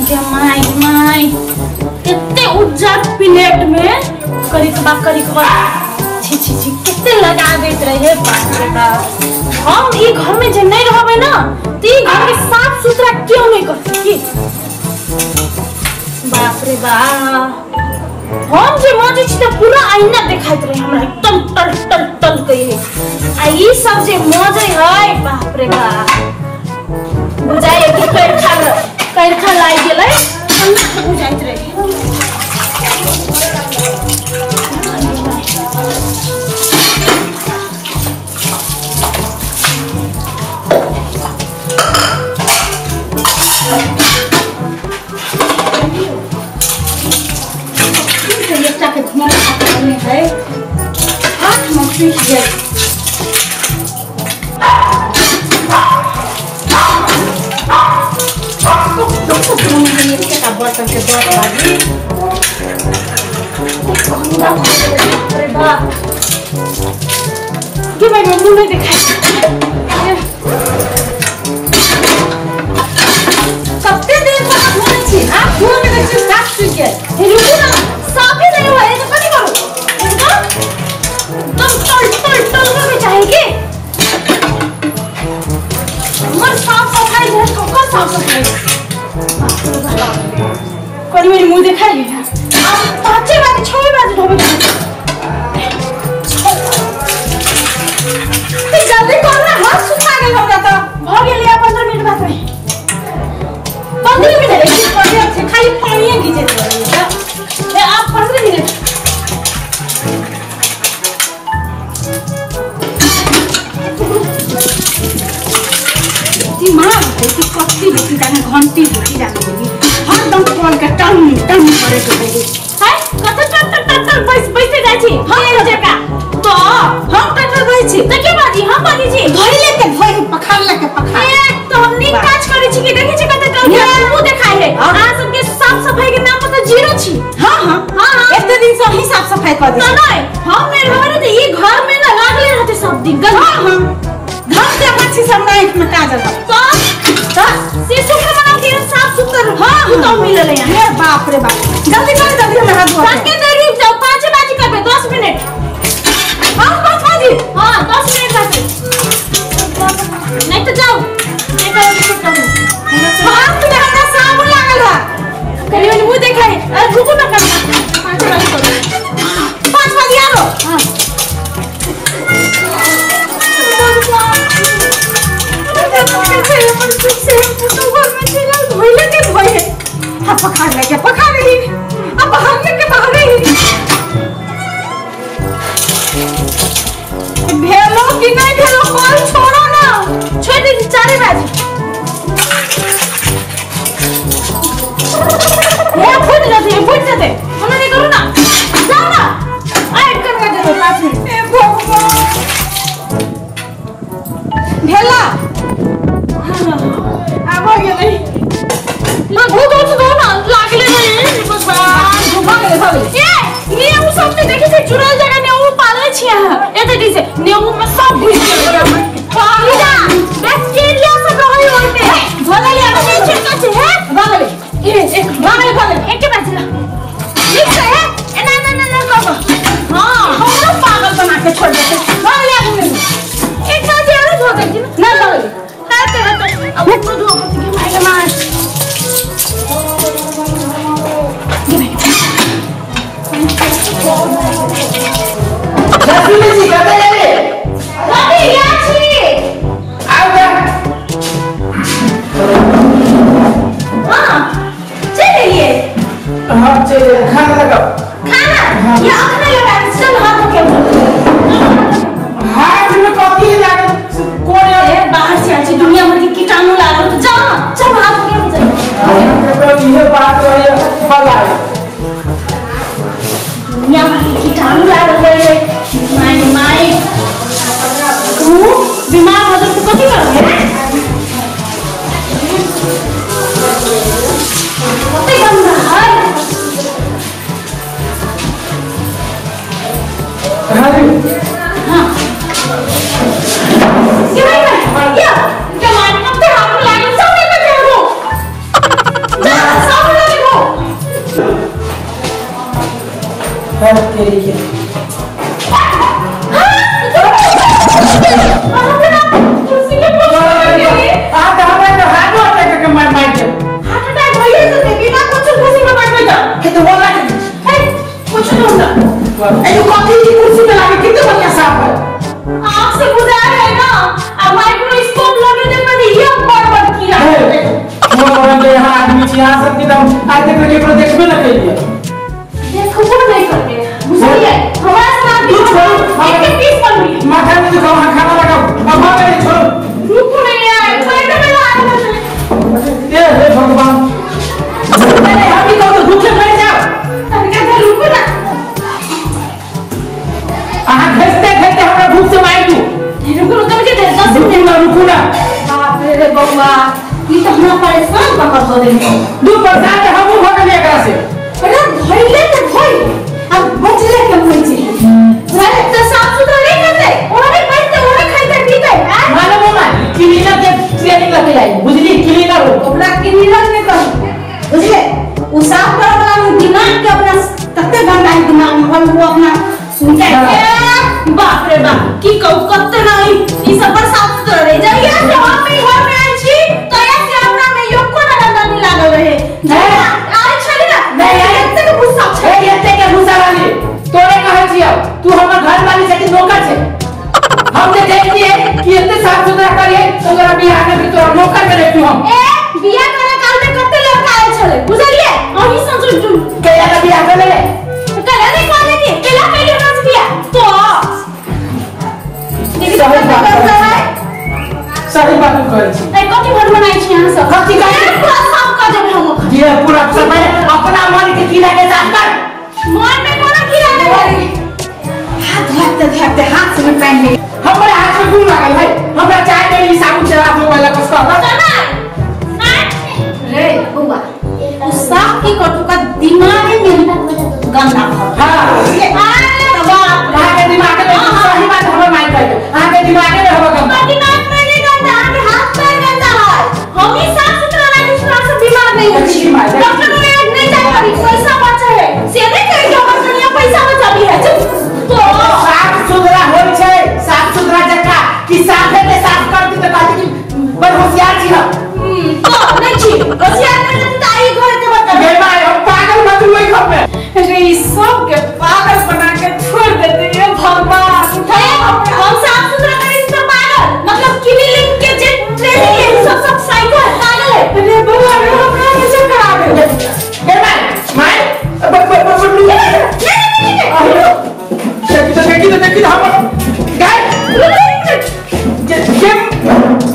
गे my my एते उज्जर प्लेट में करिकबा करिकबा छी छी छी कते लगा देत रहे। बाप रे बाप, हम ई घर में जे नहीं रहबे ना त ई घर के साफ सुथरा क्यों नहीं करते की। बाप रे बाप, हम जे मजे छी त पूरा आईना देखाइत रहे हमरा, एकदम टल टल टल कहे। आ ई सब जे मजे है बाप रे बाप, बुझाइ कि करखा करखा लागि गेलै हमरा बुझाइत रहे। है हाथ में टूट गया। बर्तन के मुँह नहीं दिखाई कते देर तक धोने छी। हाथ धोने में देखै छी साफ सुख गेल। हे रुकू ना, साफे नहीं हुआ है तो कथी करू? एकदम टल टल टल में चाहे के हमर साफ सफाई है ककर साफ सफाई करी मेरी मुंह देखाई। अब 5 बजे 6 बजे धोबे जल्दी कर ना, हाथ सुखा गेल हमरा त। भ गेल या 15 मिनट बाद में 15 मिनट छै, खाली पानिये घिचैत रहै। ए आप 15 मिनट दिमाग है कि कत्ती होती जाने घंटी होती जाने हरदम कॉल के टन टन करे के है। है कत टन टन टन टन बैस बैसे जाइ छी हम जका तो हम टन बैस छी त के बाजी हम बाजी छी धोइले के धोइ पखारले के पखार। ए तो हम नीक काज करै छी कि देखै छी कत टन मुंह देखाइ है। अहाँ सब के साफ सफाई के नाम पर त जीरो छी। हां हां हां हां एते दिन से ही साफ सफाई कर दे त नै हम नै रहबै त ई घर में ना लागले रहते सब दिन गंदा। हां हां घर से मच्छी सब नाइफ में काज रहत तो से सुख मना के साफ सुथरा। हां तो मिलल है। हे बाप रे बाप, जल्दी कर जल्दी हमरा हाथ धो के दे। रुक जाओ 5 बजे करबे 10 मिनट। हां 5 बजे हां 10 मिनट बाकी नहीं तो जाओ नहीं करो तो करू। हाथ में हमरा साबुन लागल है करी वाली मुंह देखाई। अरे रुको ना कर 5 बजे करो 5 बजे आरो। हां पखार लेके पखार रही अब बाहर लेके बाहर रही भेलो कि नहीं भेलो कॉल छोड़ो ना। छोड़ दे 4 बजे ये फुट जाते फुट जाते मना नहीं करू ना जाओ ना आइट कर दे 5 मिनट। ए भगवान भेला अब हो गेलै ना धो धो धो ना लागले नहीं भगवान भऽ गेलै भऽ गेलै। ए नेबू सब ते देखै छै चुरल जगह नेबू पाले छी अहाँ एते दिसे नेबू में सब घुसि गेल पानी ना बैक्टीरिया सब रहै ओइ में धो लेलियै नहीं छिड़का छै है भऽ गेलै ए एक भऽ गेलै भऽ गेलै एके बाजला ठीक छै है ए ना ना ना ना कहो। हां हमरो पागल बना के छोड़ देते। भऽ गेलै आगू में एक बाजे आरो धो दै छी ना भऽ गेलै है ते अब तो धो के माय माय लक्ष्मी जी कतऽ गेली? कथी या छी आउ गा। हां चल एलियै। हां चल एलियै। खाना लगाओ। खाना या अखने लगा चल हाथ धो के हाथ में कथी लागल कोन ए बाहर से आछी दुनिया भर के कीटाणु लागल तो जा चल हाथ धो के चल। हमरा के इहे बात रहै बला दुनिया भर के कीटाणु लागल रहे my my तू बीमार हो तो कथी करबे कते गंदा है। हां के भाई या जमान कब ते हाथ में लागल सब एक करो। कर तेरी के कुर्सी के आ त हमरा तो हाथ अटैक के मार मार के हार्ट अटैक होइए तो बिना कुछ कुर्सी में बैठ जा के तो बोला के ए कुछ नहीं होता। ए यो कथी की कुर्सी में लागे कितने बढ़िया साफ है। आँख से गुजार है ना आ माइक्रोस्कोप लगे दे पर ये बड़ बड़ कीड़ा है। वो मोरन के यहां आदमी छी यहां सब के दम आज तक केकरो देखबे न कइलिए। देखबो नहीं करके बुझलिए हमरा से तू छोड़ एक एक पीस बन गई माथा में दुखाओ हां खाना लगाओ अब भाग रे छोड़ रुको नहीं यार छोड़ दे मेरा आदमी। ए हे भगवान अरे हम ही तो भूखे मर जाओ। तनिका देर रुको ना। अहां खसते खसते हमरा भूख से मार दू। रुको रुको के देर 10 रुकू ना रुकू ना। बाप रे रे बउआ ई त हमरा परेशान क कर देलकै। दू परेशान त हमहू भ गेलियै एकरा से। अरे धइले त धइ अब बचले के होइ छै। अरे तो साफ सुथरा नहीं करते ओने बैठते ओने खाइते पीते मालूम हो ना क्लीनर के ट्रेनिंग लगे आई बुझली क्लीनर हो ओकरा क्लीनर ने कह बुझले उ साफ करे वाला दिमाग के अपना तते गंदा है दिमाग में वो अपना सुनते। बाप रे बाप की कहू कते नहीं ई सब पर साफ सुथरा रह जाइए से हम भी घर में आइल छी तो ऐसे अपना में एको ना गंदा नहीं लागल रहे। आइ छली ना नहीं आई एते के गुस्सा छै एते के गुस्सा वाली तोरे कहै छियौ तू हमर घर वाली छै कि नौकर छै। हम जे देखलिए कि एते साफ सुथरा करिए तोरा बियाह में भी तोरा नौकर में रखू हम। ए बियाह करे काल में कते लड़का आइल छले बुझलिए अही समझ केला का बियाह कर ले केला नहीं कहले कि केला पहले हमरा से बियाह तो देखि सही बात कहै छी। ए कथि घर बनाइ छी अहाँ सब कथि कहै छी? पूरा साफ कर देबै हम ये पूरा सब अपना मन के कीड़ा के साफ कर। मन में कोनो कीड़ा नहीं है। हाथ धोते धोते हाथ से में पानी ले हमरा हाथ में गुण लागल है। हमरा चाय में ई साबुन से हाथ धोवे ला कस कर रे बउआ उ साफ की कटु का दिमाग में गंदा हां अरे बाप अहाँ के दिमाग में सही बात हमर माइक कहै अहाँ के दिमाग में हवा गंदा दिमाग में नहीं गंदा अहाँ के हाथ पैर गंदा है। हम ही साफ सुथरा राखी छी सब बीमार नहीं होइ छी। डॉक्टर के नहीं जाय पड़ी पैसा बचे है से नहीं कहि के हमर कनिया पैसा बचाबी है चुप तो साफ सुथरा होइ छै साफ सुथरा जका कि साफे के साफ कर दी त कहती कि बड़ होशियार छी हम। तो नहीं छी होशियार नहीं त आई घर के बता गे माय हम पागल भऽ गेलियै घर में। रे ई सब के पागल बना के छोड़ देते ये भगवान। हम साफ सुथरा करी छी त पागल मतलब क्लीनिंग के जे ट्रेनिंग है सब सब साइको है पागल है। रे बउआ रे हमरा के चक्कर आवे गे my my ब ब ब नहीं नहीं नहीं देखी तो देखी तो देखी तो हमर गाय जे जे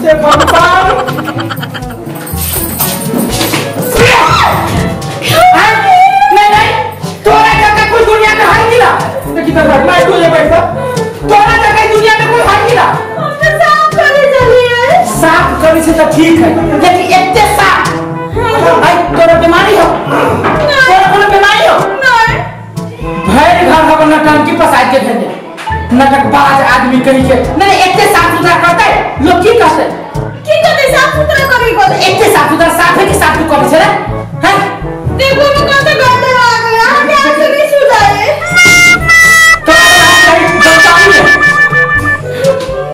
ते भगवान नहीं नहीं तोरा जका कोई दुनिया में हर गिला देखी तो मैं तू जे बैठ तोरा जका दुनिया में कोई हर गिला। हम तो साफ करे चलिए साफ करे से तो ठीक है लेकिन एते साफ भाई तोरा बीमारी हो तोरा कोनो बीमारी हो नहीं भर घर हम नटंकी पसार के भेजे नटकबाज आदमी कही के नहीं